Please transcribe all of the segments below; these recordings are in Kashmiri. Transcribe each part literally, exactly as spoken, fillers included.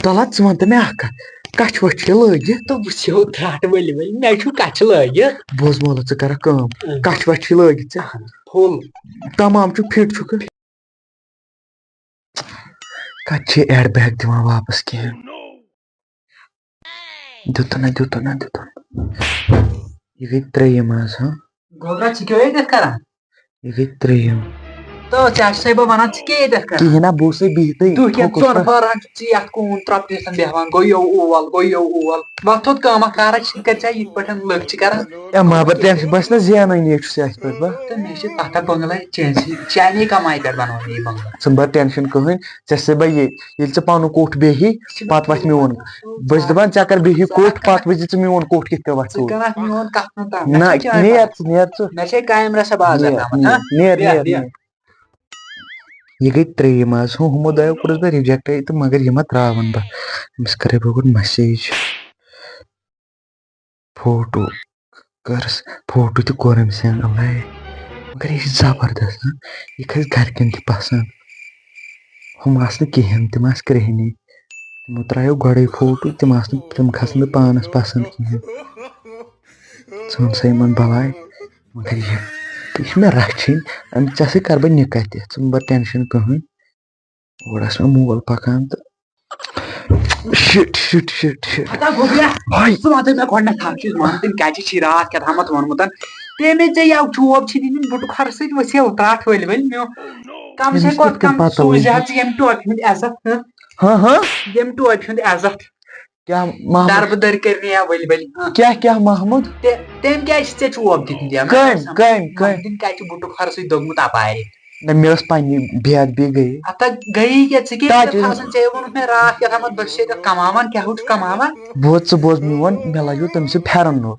تَلہٕ حظ، ژٕ وَن تہٕ مےٚ اَکھ کَتھ، کَچھہِ وَچھہِ چھِ لٲگِتھ؟ تہٕ وٕچھِو ترٛٹھ ؤلۍ ؤلۍ، مےٚ چھُو کَچھہِ لٲگِتھ۔ بوز مولوی، ژٕ کَرَکھ کٲم، اۭں۔ کَچھہِ وَچھہِ چھِ لٲگِتھ ژےٚ؟ اَہَن، full۔ تَمام چھُ، fit چھُکھ؟ کَتہِ چھِ air bag دِوان واپَس کِہیٖنۍ؟ دیُتُن نہ، دیُتُن نہ، دیُتُن۔ یہِ گٔے ترٛیٚیِم آز، ہاں؟ گوٚبرا، ژٕ کیٛاہ ییٚتٮ۪تھ کران؟ یہِ گٔے ترٛیٚیِم۔ تو ژےٚ چھُسَے بہٕ وَنان، ژٕ کیٛاہ ییٚتٮ۪تھ کران؟ کِہیٖنۍ نہ، بہٕ اوسَے بِہتٕے۔ دُہ کیٛاہ تھوٚکُس ژۄن نہ۔ پہرَن چھُکھ ژٕ یَتھ کوٗن ترٛپرِتھ بیٚہوان، گوٚو یو اول، گوٚو یو اول۔ وۄتھ تھوٚد کٲمہ کارا چھِ کَتہِ ژےٚ یِتھ پٲٹھۍ لٔکھ چھِ کران؟ اے مابر، ٹٮ۪نشَن بَس نہ زینٕے نیچُ ژےٚ اَتھِ پٮ۪ٹھ با۔ تہٕ مےٚ چھِ پَتہ بنٛگلَے چٲنۍ سٕے، چانے کمایہِ پٮ۪ٹھ بنوو مےٚ یہِ بنٛگلہٕ۔ ژٕ مہ بَر ٹٮ۪نشَن کٕہٕنۍ، ژےٚ سۭتۍ بہٕ یہِ، ییٚلہِ ژٕ پَنُن کوٚٹھ بیٚہی، پَتہٕ وَتھِ میون۔ بہٕ چھُس دَپان، ژےٚ کَر بیٚہہِ یہِ کوٚٹھ، پَتہٕ وٕچھِ ژٕ میون کوٚٹھ کِتھ کٔنۍ وَتھِ ژٕ کوٚت۔ کَرَکھ میون کَتھ نہٕ تام، مےٚ نہ، چھِ چٲنۍ نیر پَتہ۔ ژٕ، نیر ژٕ۔ مےٚ چھے کامہِ رَژھا بازر نیر، تامَتھ، نیر، ہاں؟ نیر، بیٚہہ، نیر، بیٚہہ۔ نیر۔ یہِ گٔے ترٛیٚیِم آز۔ ہُہ، ہُمو دۄیو کوٚرُس بہٕ rejectے تہٕ مگر یہِ ما ترٛاوَن بہٕ۔ أمِس کَرَے بہٕ گۄڈٕ message۔ فوٹو کٔرٕس، فوٹو تہِ کوٚر أمۍ send، اَلے۔ مگر یہِ چھِ زبردست، ہاں۔ یہِ کھسہِ گرِکٮ۪ن تہِ پسنٛد۔ ہُم آسہٕ نہٕ کِہیٖنۍ، تِم آسہٕ کرٛہنی۔ تِمو ترٛایو گۄڈَے فوٹو، تِم آسہٕ نہٕ، تِم کھسہٕ نہٕ پانَس پسنٛد کِہیٖنۍ۔ ژٕ وَن سا یِمَن بَلاے، مگر یہِ، یہِ چھِ مےٚ رَچھِنۍ، أمۍ ژےٚ سۭتۍ کَرٕ بہٕ نِکاح تہِ، ژٕ مہٕ بَر ٹٮ۪نشَن کٕہٕنۍ۔ اورٕ ٲس مےٚ مول پَکان تہٕ shit، shit، shit، shit۔ ہتا گوٚبریا، ہاے۔ ژٕ وَنتہٕ مےٚ گۄڈٕنٮ۪تھ اَکھ چیٖز، وَن تٔمۍ کیٛازِ چھِ راتھ کیٛاہ تامَتھ ووٚنمُت؟ تٔمۍ ژےٚ یَو چوب چھِ دِنۍ بُٹہٕ کھۄرٕ سۭتۍ، ؤسِو ترٛٹھ ؤلۍ ؤلۍ میو۔ کَم سے أمِس کم کِتھ کٔنۍ پَتہ سوٗزِ لٔج؟ ہا ژٕ ییٚمہِ ٹوپہِ ہُنٛد عزت، ہہ؟ ہاں، ہاں۔ ییٚمہِ ٹوپہِ ہُنٛد عزت۔ کیٛاہ محمد؟ دربہٕ دٔرۍ کٔرۍ مےٚ یا ؤلۍ ؤلۍ، ہہ۔ کیٛاہ، کیٛاہ محمد؟ تہِ-، تٔمۍ کیٛازِ چھِ ژےٚ چوب دِتمٕتۍ یا؟ کٔمۍ، کٔمۍ، کٔمۍ؟ محمدٕنۍ کَتہِ چھُ بُٹہٕ کھۄرٕ سۭتۍ دوٚگمُت اَپارِ؟ نہ، مےٚ ٲس پننہِ بے ادبی گٔیے۔ ہتا گٔیی کیٛاہ؟ ژٕ کیٛاہ تاکہِ چھُکھ آسان؟ ژےٚ ووٚنُتھ مےٚ راتھ کیٛاہ تھامَتھ، بہٕ چھُس ییٚتٮ۪تھ کماوان، کیٛاہ ہُہ چھُ کماوان؟ بوز ژٕ، بوز میون، مےٚ لَگیو تٔمِس سۭتۍ پھٮ۪رَن نوٚو۔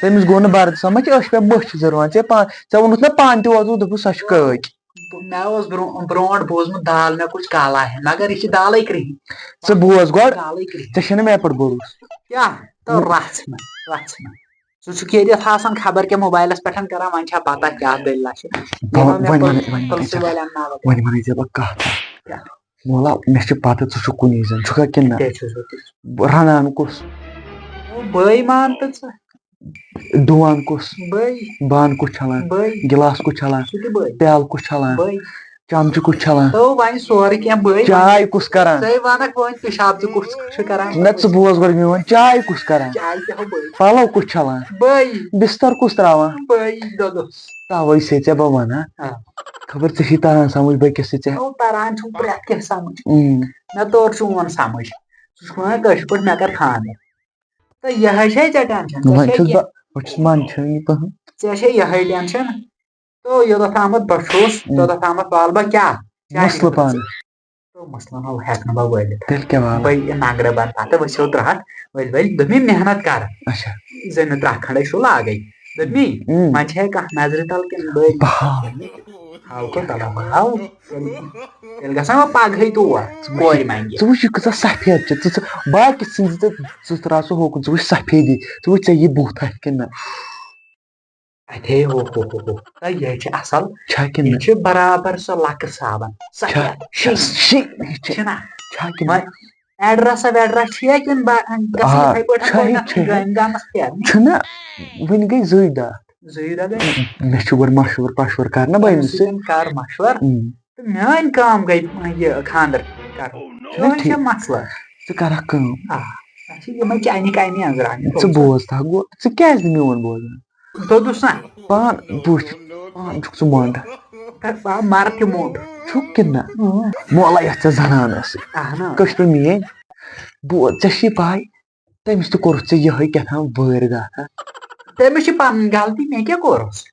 تٔمِس گوٚو نہٕ برداشت، سۄ ما چھِ أچھ مےٚ مٔچھ زَروان؟ ژےٚ پا-، ژےٚ ووٚنُتھ مےٚ پانہٕ تہِ اوترٕ، دوٚپُکھ سۄ چھِ کٲکۍ۔ بہٕ، مےٚ اوس برو-، برونٛٹھ بوٗزمُت دال میں کچھ کالا ہے، مگر یہِ چھِ دالٕے کرٛہِنۍ۔ ژٕ بوز گۄڈٕ، دالٕے کرٛہِنۍ۔ ژےٚ چھےٚ نہٕ مےٚ پٮ۪ٹھ بروسہٕ۔ کیٛاہ؟ تو نہ۔ رَژھ مہ، رَژھ مہ۔ ژٕ چھُکھ ییٚتٮ۪تھ آسان خبر کیٛاہ موبایلَس پٮ۪ٹھ کران، وۄنۍ چھا پَتہ کیٛاہ دٔلیٖلہ چھِ؟ وۄنۍ، یِمو مےٚ وۄنۍ پُل-، وَنَے، وَنَے، پُلسہٕ وَنَے، وٲلٮ۪ن ناو وۄنۍ وَنَے ژےٚ بہٕ کَتھ۔ کیٛاہ؟ مولا، مےٚ چھِ پَتہ ژٕ چھُکھ کُنی زٔنۍ، چھُکھا کِنہٕ نہ؟ بیٚیہِ چھُس بہٕ تہِ۔ رَنان کُس؟ او، بٲے مان تہٕ ژٕ۔ ڈُوان کُس؟ بٲے۔ بانہٕ کُس چھَلان؟ بٲے۔ گِلاس کُس چھَلان؟ سُہ تہِ بٲے۔ پیالہٕ کُس چھَلان؟ بٲے۔ چمچہٕ کُس چھَلان؟ تو وۄنۍ سورُے کینٛہہ بٲے۔ چاے کُس کران؟ ژٕے وَنکھ وۄنۍ پِشاب تہِ کُس چھُ کران؟ نہ، ژٕ بوز گۄڈٕ میون، چاے کُس کران؟ چاے تہِ ہو بٲے۔ پَلو کُس چھَلان؟ بٲے۔ بِستَر کُس ترٛاوان؟ بٲے دۄدَس۔ تَوَے چھُسَے ژےٚ بہٕ وَنان۔ آ۔ خبر ژےٚ چھُے تَران سَمٕجھ بہٕ کیٛاہ چھُسَے ژےٚ۔ او، تَران چھُم پرٛٮ۪تھ کینٛہہ سَمٕجھ۔ اۭں۔ مےٚ توٚر چون سَمٕجھ۔ ژٕ چھُکھ وَنان کٲشِر پٲٹھۍ مےٚ کَر خانٛدَر۔ تہٕ یِہوٚے چھے ژےٚ ٹٮ۪نشَن، ژےٚ وۄنۍ چھے چھُس کینٛہہ؟ بہٕ، وۄنۍ چھُس منٛدچھٲنی پَہَم۔ ژےٚ چھے یِہوٚے ٹٮ۪نشَن۔ تو یوٚتَتھ تامَتھ بہٕ چھُس، ہُم۔ توٚتَتھ تامَتھ والہٕ بہٕ کیٛاہ؟ چانہِ مسلہٕ خٲطرٕ پانہٕ۔ ژٕ۔ تو مسلہٕ نہ ہٮ۪کہٕ نہٕ بہٕ وٲلِتھ۔ تیٚلہِ کیٛاہ والہٕ؟ بٔے یہِ ننٛگرٕ بنٛد پَتہٕ ؤسِو ترٛٹھ، ؤلۍ ؤلۍ دوٚپ مےٚ محنت کَر۔ اچھا۔ زٔنۍ ترٛٹھ کھنٛڈَے چھُ لاگٕنۍ۔ دوٚپ مے، اۭں۔ وۄنۍ چھےٚ کانٛہہ نظرِ تل کِنہٕ بٔلۍ؟ بہٕ ہاو۔ ہاو کوٚت تَلہٕ بہٕ ہاو؟ تیٚلہِ، تیٚلہِ گژھان وۄنۍ پَگہٕے تور، ژٕ وٕچھ، کورِ منٛگہِ۔ ژٕ وٕچھ یہِ کۭژاہ سفید چھِ، ژٕ، ژٕ باقٕے ژھٕن ژٕ، ژٕ ترٛاو ژٕ ہوکُن، ژٕ وٕچھ سفیدی، ژٕ وٕچھ ژےٚ یہِ بُتھ اَتھِ کِنہٕ نہ۔ اَتھے ہو ہو ہو ہو۔ تہ یہِ چھِ اَصٕل۔ چھا کِنہٕ یہِ نہ؟ چھِ برابر سۄ لۄکٕٹ صابن۔ سۄ چھا؟ کیٛاہ؟ چھا؟ شی۔ شی۔ یہِ چھِ۔ چھِنہ؟ چھا کِنہٕ؟ وۄنۍ ایڈرس ویڈرس چھُ یا کِنہٕ با-، گژھِ آ، یِتھَے پٲٹھۍ چھا یہِ گۄڈٕنٮ۪تھ چھِ؟ گامہِ گامَس پھیرنہِ؟ چھُنہ؟ وٕنہِ گٔے زٕے دۄہ۔ زٕے دۄہ گٔے؟ مےٚ چھُ گۄڈٕ مشورٕ پشورٕ کرنہ بہٕ أمِس أمِس سۭتۍ۔ سۭتۍ کر مشورٕ۔ اۭں۔ تہٕ میٲنۍ کٲم گٔے یہِ خانٛدر کرُن۔ چھُنہ میٲنۍ ٹھیٖک؟ چھےٚ مسلہٕ۔ ژٕ کرکھ کٲم۔ آ، اَسہِ چھِ یِمے چانہِ کامہِ أنٛزراونہِ۔ ژٕ بوز تہٕ گوٚو، ژٕ کیٛازِ نہٕ میون بوزان؟ دوٚدُس نا۔ پان بوٗزِتھ، پان چھُکھ ژٕ مۄنٛڈ۔ تہٕ بہٕ مَرٕ تہِ موٚنٛڈ۔ چھُکھ کِنہٕ نہ؟ اۭں۔ مولا یۄس ژےٚ زنان ٲسٕے۔ اہن حظ۔ کٔژ پٮ۪ٹھ میٛٲنۍ؟ بوز، ژےٚ چھے پَے، تٔمِس تہِ کوٚرُتھ ژےٚ یِہوٚے کیٛاہ تام وٲرۍ داتھا۔ تٔمِس چھِ پَنٕنۍ غلطی، مےٚ کیٛاہ کوٚرُس؟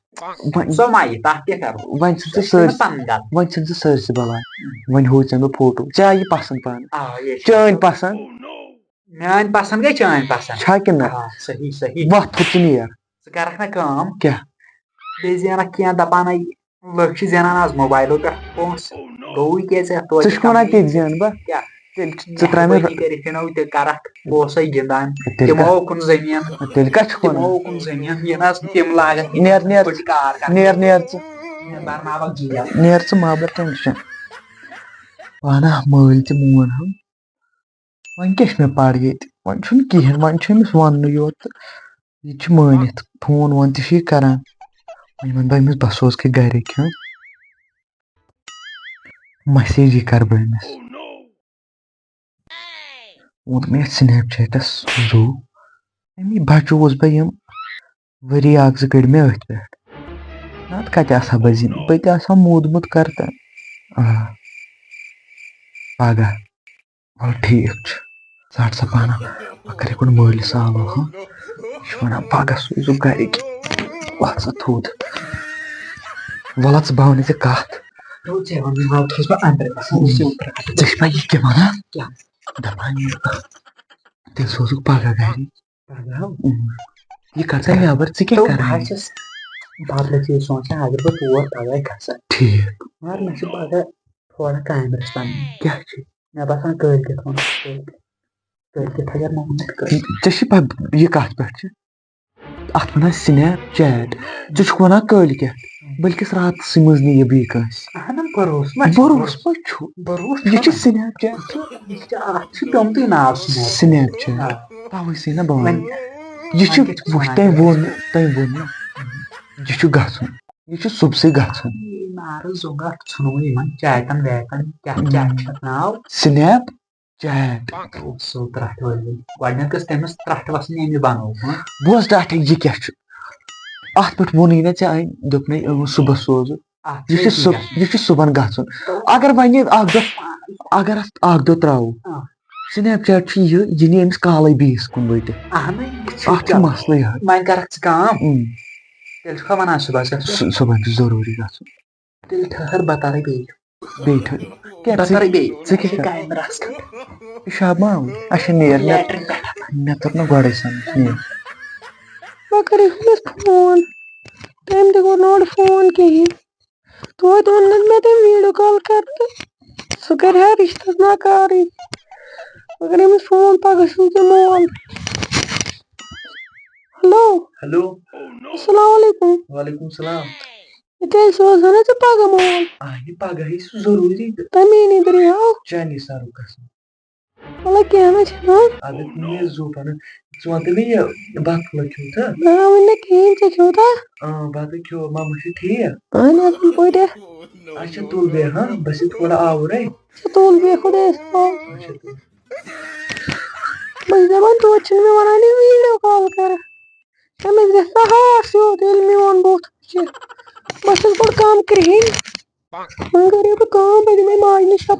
وۄنۍ، سۄ مَیہِ، تَتھ کیٛاہ کَرو؟ وۄنۍ ژھٕن ژٕ سۄ چھِ سٲرسٕے، تٔمِس پَنٕنۍ غلطی۔ وۄنۍ ژھٕن ژٕ سٲرسٕے بَلاے۔ وۄنۍ ہووُے ژےٚ مےٚ فوٹو، ژےٚ آیی پَسنٛد پانہٕ۔ آ، یے چھِ چٲنۍ پَسنٛد۔ میٛٲنۍ پسنٛد گٔے چٲنۍ پسنٛد۔ چھا کِنہٕ نہ؟ آ، صحیح، صحیح۔ وَتھ تھوٚد ژٕ نیر۔ ژٕ کرکھ نہ کٲم۔ کیٛاہ؟ بیٚیہِ زینکھ کینٛہہ، دپان ہے، لُکھ چھِ زینان آز موبایلو پٮ۪ٹھ پونٛسہٕ۔ گوٚوُے کیٛاہ ژےٚ توتہِ ژٕ چھُکھ وَنان کمٕے؟ تیٚلہِ زینہٕ بہٕ؟ کیٛاہ؟ تیٚلہِ ژٕ ترٛاے مےٚ بٲقی کٔرِتھ یِنو تہِ کرکھ، بہٕ اوسَے گِنٛدان۔ تیٚلہِ تِمو کَتھ؟ کُن زٔمیٖن۔ تیٚلہِ کَتھ چھُکھ وَنان؟ تِمو کُن زٔمیٖن، یہِ نہ حظ تِم لاگَکھ نیر، نیر۔ پٲٹھۍ کار کرنہِ۔ نیر، نیر ژٕ۔ مےٚ برناوَکھ جیل۔ نیر ژٕ، ما بر ٹٮ۪نشن۔ پانہٕ مٲلۍ تہِ مون ہم۔ وۄنۍ کیٛاہ چھُ مےٚ پَر ییٚتہِ؟ وۄنۍ چھُنہٕ کِہیٖنۍ، وۄنۍ چھُ أمِس وَننُے یوت تہٕ یہِ تہِ چھِ مٲنِتھ، فون وون تہِ چھِ یہِ کَران۔ وۄنۍ وَنہٕ بہٕ أمِس، بہٕ سوزٕ کہِ گَرِکۍ، ہاں؟ مسیجی کَرٕ بہٕ أمِس۔ ووٚن مےٚ یَتھ Snapchat-س زُو، اَمی بَچووُس بہٕ یِم ؤری اَکھ زٕ کٔڑۍ مےٚ أتھۍ پٮ۪ٹھ۔ نَتہٕ کَتہِ آسہٕ ہا بہٕ زِندٕ؟ بہٕ تہِ آسہٕ ہا موٗدمُت کَرٕ تہٕ۔ آ، پَگاہ۔ وَلہٕ ٹھیٖک چھُ۔ ژَٹ سا پانہٕ۔ بہٕ کَرٕ یِکُن مٲلِس آلو، ہاں؟ یہِ چھُ وَنان، "پَگاہ سوٗزُکھ گَرِکۍ۔ وَتھ سا تھوٚد۔ وَلہٕ ژٕ بَونے ژےٚ کَتھ۔" دوٚپ، "ژےٚ وَنُن، وَلہٕ تھوٚس بہٕ اَندرٕ گژھان، بہٕ چھُس یِوان پرٛاران۔" ژےٚ چھِ پَے یہِ کیٛاہ وَنان؟ کیٛاہ؟ دَپان یہِ، تیٚلہِ سوزُکھ پَگاہ گَرِکۍ۔ پَگاہ؟ اۭں۔ یہِ کَر ژٕ نٮ۪بَر، ژٕ کیٛاہ دوٚپ، کَران؟ بہٕ حظ چھَس بدلہٕ چیٖز سونٛچان، اگر بہٕ تور پَگاہ گژھٕ۔ ٹھیٖک۔ مگر مےٚ چھِ پَگاہ تھوڑا کامہِ رَژھ پَنٕنۍ۔ کیٛاہ چھِ؟ مےٚ باسان کٲلۍ کٮ۪تھ وَنہٕ بہٕ تۄہہِ۔ کٲلۍ کٮ۪تھ اگر نہٕ ووٚنُتھ کٲلۍ۔ ژےٚ چھِ پَتہٕ یہِ کَتھ پٮ۪ٹھ چھِ؟ اَتھ وَنان Snapchat۔ ژٕ چھُکھ وَنان کٲلۍ کٮ۪تھ، بٔلکِس راتَسٕے منٛز نہٕ یہِ بیٚیہِ کٲنٛسہِ۔ اَہَن، بروسہٕ ما چھُ؟ بروسہٕ ما چھُ؟ بروسہٕ یہِ چھُ چھُنہٕ۔ Snapchat۔ یہِ چھُ، اَتھ چھُ پیوٚمتُے ناو Snapchat۔ Snapchat۔ آ۔ تَوَے چھُے نہ بہٕ وَنان۔ وۄنۍ، یہِ چھُ، وۄنۍ کیٛاہ چھُ وٕچھ، وَنان؟ تٔمۍ ووٚن، تٔمۍ ووٚن نہ، یہِ چھُ گژھُن، یہِ چھُ صُبسٕے گژھُن۔ یہِ مارٕ زوٚنٛگ اَتھ ژھُنوُن یِمَن چیٹَن ویٹَن، کیٛاہ، کیٛاہ چھُ اَتھ ناو؟ Snapchat۔ سُہ ترٛٹھ وٲلۍ۔ گۄڈٕنٮ۪تھ گٔژھ تٔمِس ترٛٹھ وَسٕنۍ، ییٚمہِ بَنوو، ہاں؟ بوز ترٛٹھ، یہِ کیٛاہ چھُ؟ اَتھ پٮ۪ٹھ ووٚنُے نہ ژےٚ، أنۍ دوٚپنَے، اۭں، صُبحَس سوزٕ۔ اَتھ یہِ چھُ چھُ صُب-، یہِ چھُ صُبحَن گژھُن۔ اگر وۄنۍ یہِ اَکھ دۄہ، اگر اَتھ اَکھ دۄہ ترٛاوو، آ۔ Snapchat چھُ یہِ، یہِ نی أمِس کالَے بیٚیِس کُن ؤٹِتھ۔ اَہَنٕے، یہِ چھُ اَتھ چھُ چلو۔ مسلہٕ یِہوٚے۔ وۄنۍ کَرَکھ ژٕ کٲم۔ اۭں۔ تیٚلہِ چھُکھا وَنان صُبحَس گژھو؟ صُ-، صُبحَن چھُ ضروٗری گژھُن۔ تیٚلہِ ٹھٔہر، بہٕ تَرَے بیٚیہِ۔ بیٚیہِ ٹھٔہر۔ کیٛاہ بہٕ ژٕ، تَرَے بیٚیہِ۔ ژٕ کیٛاہ کَرٕ؟ کامہِ رَژھ کھنٛڈ۔ یہِ شابہٕ ما آوُے؟ اچھا، نیر، مےٚ، لیٹرِن پٮ۪ٹھ۔ مےٚ توٚر نہٕ گۄڈَے سَمٕجھ، نیر۔ بہٕ کَرٕ أمِس فون۔ تٔمۍ تہِ کوٚر نہٕ اورٕ فون کِہیٖنۍ۔ توتہِ ووٚن نہٕ مےٚ تٔمۍ video call کَر تہٕ سُہ کَرِ ہا رِشتَس ناکارٕے۔ مگر أمِس فون پَگاہ سوٗز ژےٚ مول۔ ہیلو۔ ہیلو۔ السلام علیکم۔ وعلیکم السلام۔ یہِ تیٚلہِ سوزٕ ہا نہ ژٕ پَگاہ مول؟ آ، یہِ پَگاہ یی سُہ ضروٗری تہٕ۔ تَمے نیٚبرٕے ہاو۔ چانی سَرُک قسم۔ وَلہٕ کینٛہہ نہ چھُنہٕ۔ اَدٕ مےٚ زُو پَنُن۔ ژٕ وَن تہٕ مےٚ یہِ بَتہٕ پھوٚلہ کھیوٚو تہٕ؟ نہ، وٕنہِ نہٕ کِہیٖنۍ، ژےٚ کھیوٚوُتھا؟ آ، بَتہٕ کھیوٚو، مَما چھِ ٹھیٖک؟ اَہَن حظ، اَصٕل پٲٹھۍ۔ اچھا، تُل بیٚہہ، ہاں، بہٕ چھُس تھوڑا آوُرے۔ اچھا، تُل بیٚہہ، خۄدایَس حوالہٕ۔ اچھا، تُل۔ بہٕ چھُس دَپان، توتہِ چھُنہٕ مےٚ وَنان یہِ video call کَر۔ أمِس گژھِ نہ ہاس یوت، ییٚلہِ میون بُتھ وٕچھِ۔ بہٕ چھَس گۄڈٕ کَم کرٛہِنۍ۔ وۄنۍ کَرٕ بہٕ کٲم، بہٕ دِمَے ماجہِ نِش